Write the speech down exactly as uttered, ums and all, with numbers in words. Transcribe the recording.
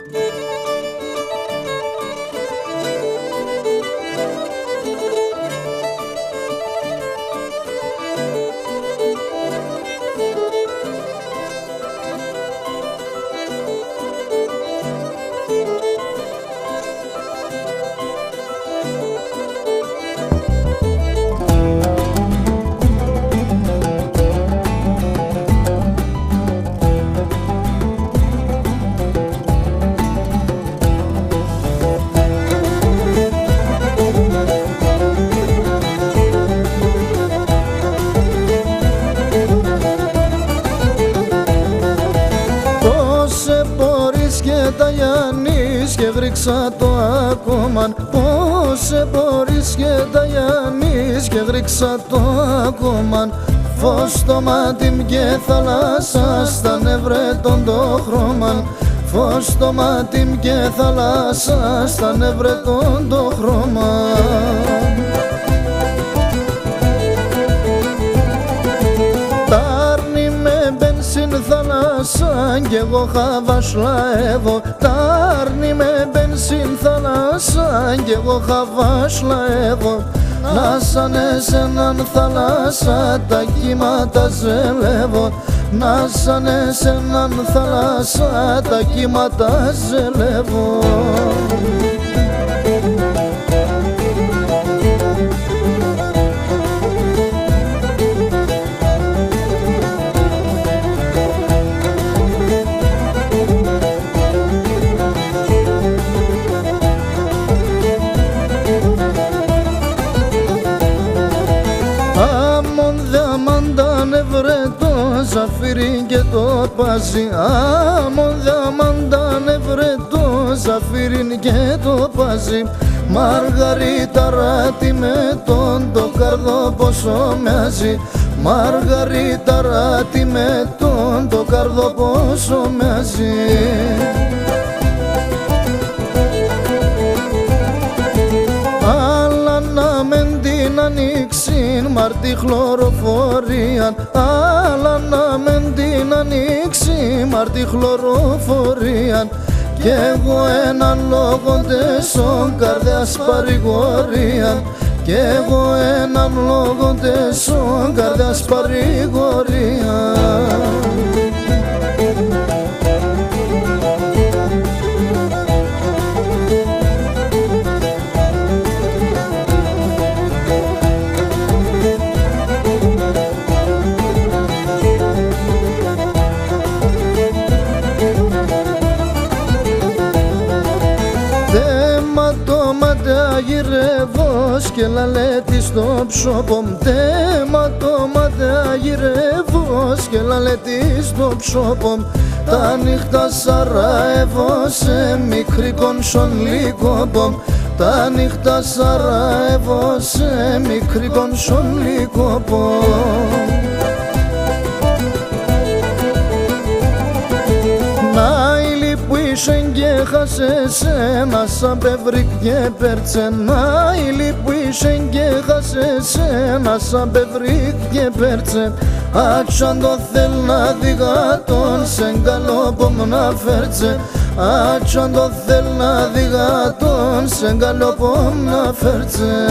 Πώς εμπόρεις και τ' αγιανείς και γρήξ' ατο ακούμαν; Πώς εμπόρεις και τ' αγιανείς και γρήξ' ατο ακούμαν; Φως το μάτι μ' και θάλασσα σ' ατ' ανέβρετον το χρώμαν. Φως το μάτι μ' και θάλασσα σ' ατ' ανέβρετον το χρώμαν. Τ' αρνί μ' εμπαίν' σην θάλασσαν κι εγώ χαβασλαεύω. Τ' αρνί μ' εμπαίν' σην θάλασσαν κι εγώ χαβασλαεύω. Νά σ' ανέσ' έναν θάλασσα τα κύματα ζελεύω. Νά σ' ανέσ' έναν θάλασσα τα κύματα ζελεύω. Άμον δ' άμαν τ' ανέβρετον ζαφύρι και το πάζι. Άμον δ' άμαν τ' ανέβρετον ζαφύρι και το πάζι. Μαργαρίταρα τ' είμαι τόν, το καρδό πόσο μοιάζει. Μαργαρίταρα τ' είμαι τόν, το καρδό πόσο μοιάζει. Άλλα να μεν την ανοίξην, μαρ' τη χλωροφορίαν. Άλλα να μεν την ανοίξην, μαρ' τη χλωροφορίαν. Κι εγώ έναν λόγον τ' έσον, καρδέας παρηγορίαν. Κι εγώ έναν λόγον τ' έσον, καρδέας παρηγορίαν. Τ' αίμα το ματ' γυρεύω, σκελαλέτ' εις το ψώπον μ'. Τ' αίμα το ματ' γυρεύω, σκελαλέτ' εις το ψώπον μ'. Τα νύχτα σαραεύω σε, μικρίκον σον λυκόπον μ'. Τα νύχτα σαραεύω σε, μικρίκον σον λυκόπον μ'. Νάιλι που είσαι κι έχασες, ένα σάμπ' ευρήκ' και πέρτσε. Νάιλι που είσαι κι έχασες, ένα σάμπ' ευρήκ' και πέρτσε. Άτσ' αν το θέλ' να δίγ' ατον, σ' εγκαλόπον μ' να φέρτσε. Άτσ' αν το θέλ' να δίγ' ατον, σ' εγκαλόπον μ' να φέρτσε.